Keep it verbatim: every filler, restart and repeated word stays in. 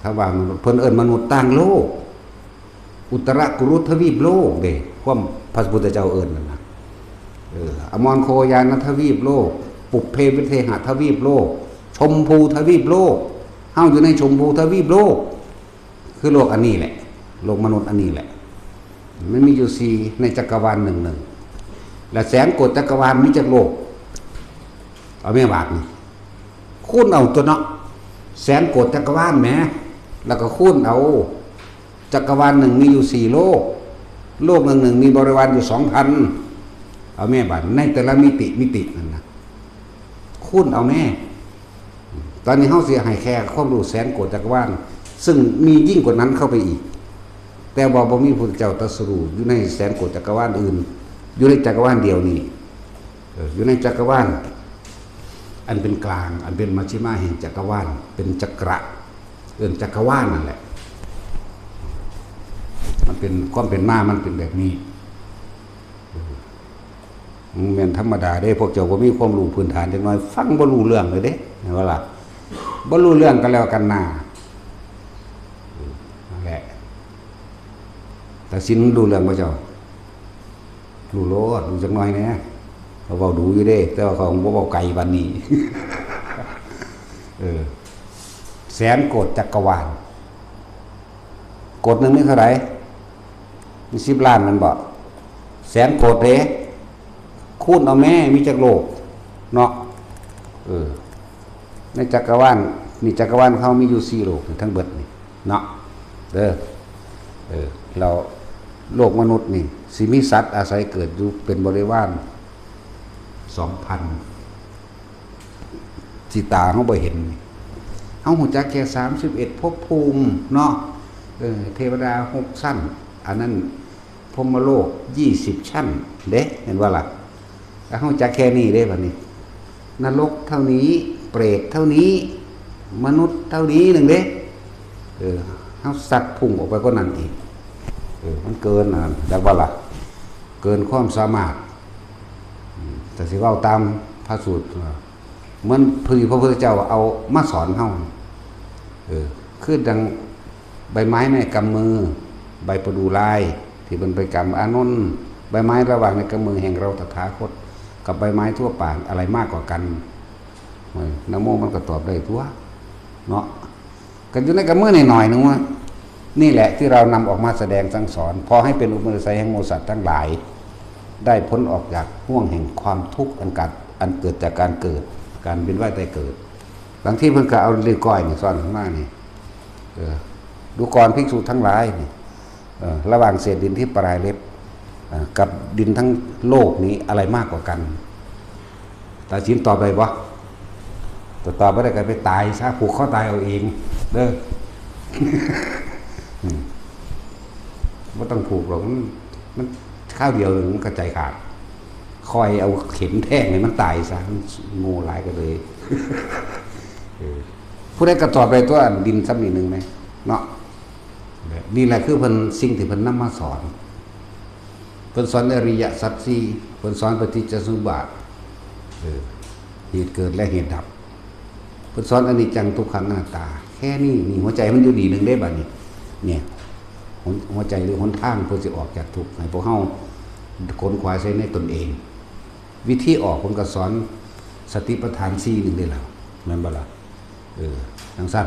ทวารมนุษย์ เพิ่นเอิ้นมนุษย์ต่างโลก อุตรกุรุทวีปโลกเด้ ความพระพุทธเจ้าเอิ้นนั่นนะ เออ อมรโคยานทวีปโลก ปุพเพวิเทหทวีปโลก ชมพูทวีปโลก เฮาอยู่ในชมพูทวีปโลก คือโลกอันนี้แหละ โลกมนุษย์อันนี้แหละ มันมีอยู่สี่ในจักรวาลหนึ่งหนึ่ง และแสนโกฏจักรวาลมีจักโลก เอาแม่บาทนี่ คูณเอาตัวเนาะ แสนโกฏจักรวาลแหม แล้วก็คูณเอา จักรวาลหนึ่งมีอยู่สี่โลก โลกหนึ่งหนึ่งมีบริวารอยู่สองพัน เอาแม่บาท ในแต่ละมิติมิตินั่นนะ คูณเอาแม่ ตอนนี้เฮาสิให้แค่ความรู้แสนโกฏจักรวาล ซึ่งมียิ่งกว่านั้นเข้าไปอีก แต่ว่าบ่มีพุทธเจ้าตรัสรู้อยู่ในแสนโกฏจักรวาลอื่น อยู่ในจักรวาลเดียวนี้ เออ อยู่ในจักรวาล อันเป็นกลาง อันเป็นมัชฌิมาแห่งจักรวาล เป็นจักระ เอิ้นจักรวาลนั่นแหละ มันเป็นความเป็นมา มันเป็นแบบนี้ เออ มันแม่นธรรมดาเด้ พวกเจ้าบ่มีความรู้พื้นฐานจักหน่อย ฟังบ่รู้เรื่องเลยเด้ เห็นบ่ล่ะ บ่รู้เรื่องก็แล้วกันนา เออ นั่นแหละ ตาสินรู้เรื่องบ่เจ้า รู้โลด รู้จักหน่อยแหน่ เขาเว้าดูอยู่เด้ แต่ว่าเขาบ่เว้าไกลปานนี้ เออ แสนโกฏจักรวาล โกฏหนึ่งมีเท่าไหร่ มีสิบล้านแม่นบ่ แสนโกฏเด้ คูณเอาแม่ มีจักโลก เนาะ เออ ในจักรวาล นี่จักรวาลเขามีอยู่สี่โลกนี่ทั้งเบิดนี่ เนาะ เด้อ เออ แล้วโลกมนุษย์นี่ สิมีสัตว์อาศัยเกิดอยู่เป็นบริวาร สองพัน ที่ตาเฮาบ่เห็นนี่ เฮาฮู้จักแค่สามสิบเอ็ดภพภูมิเนาะ เออ เทวดาหกชั้น อันนั้นพรหมโลกยี่สิบชั้นเด้ เห็นบ่ล่ะ แล้วเฮาจักแค่นี้เด้บัดนี้ นรกเท่านี้ เปรตเท่านี้ มนุษย์เท่านี้หนึ่งเด้ เออ เฮาสัตว์พุ่งออกไปกว่านั้นอีก เออ มันเกินอันนั้น จักบ่ล่ะ เกินความสามารถ อืม แต่สิเว้าตามพระสูตร เหมือนพระพุทธเจ้าเอามาสอนเฮา เออ คือดังใบไม้ในกำมือ ใบประดู่ลาย ที่เพิ่นไปกำ อานนท์ ใบไม้ระหว่างในกำมือแห่งเราตถาคต กับใบไม้ทั่วไป อะไรมากกว่ากัน เออ นะโมมันก็ตอบได้ตัว เนาะ กันอยู่ในกำมือหน่อยๆหนึ่งว่า นี่แหละที่เรานำออกมาแสดงสั่งสอน พอให้เป็นอุปนิสัยแห่งหมู่สัตว์ทั้งหลาย ได้พ้นออกจากห่วงแห่งความทุกข์อันกัด อันเกิดจากการเกิด การเวียนว่ายตายเกิด บางทีเพิ่นก็เอาเลื่อยก้อยนี่ซ่อนข้างหน้านี่ เออ ดูก่อนภิกษุทั้งหลายนี่ เออ ระหว่างเศษดินที่ปลายเล็บ เออ กับดินทั้งโลกนี้อะไรมากกว่ากัน ตาสินตอบได้บ่ ตอบ ตอบบ่ได้ก็ไปตายซะ ผูกคอตายเอาเอง เด้อ อืม บ่ต้องผูกหรอก มัน มันคราวเดียวมันก็ใจขาด คอยเอาเข็มแทงให้มันตายซะ มันโง่หลายก็เลย เออ ผู้ใดก็ตอบได้ตัว ดินซ้ำนิดนึงไหม เนาะ นี่แหละคือเพิ่น สิ่งที่เพิ่นนำมาสอน เพิ่นสอนอริยสัจสี่ เพิ่นสอนปฏิจจสมุปบาท เออ เหตุเกิดและเหตุดับ เพิ่นสอนอนิจจังทุกขังอนัตตา แค่นี้ นี่หัวใจมันอยู่ดีหนึ่งเด้บัดนี้ เนี่ย หัว หัวใจหรือหนทางเพื่อสิออกจากทุกข์ ให้พวกเฮาค้นคว้าใช้ในตนเอง วิธีออกเพิ่นก็สอนสติปัฏฐานสี่หนึ่งเด้ล่ะ แม่นบ่ล่ะ เออ จั่งซั้น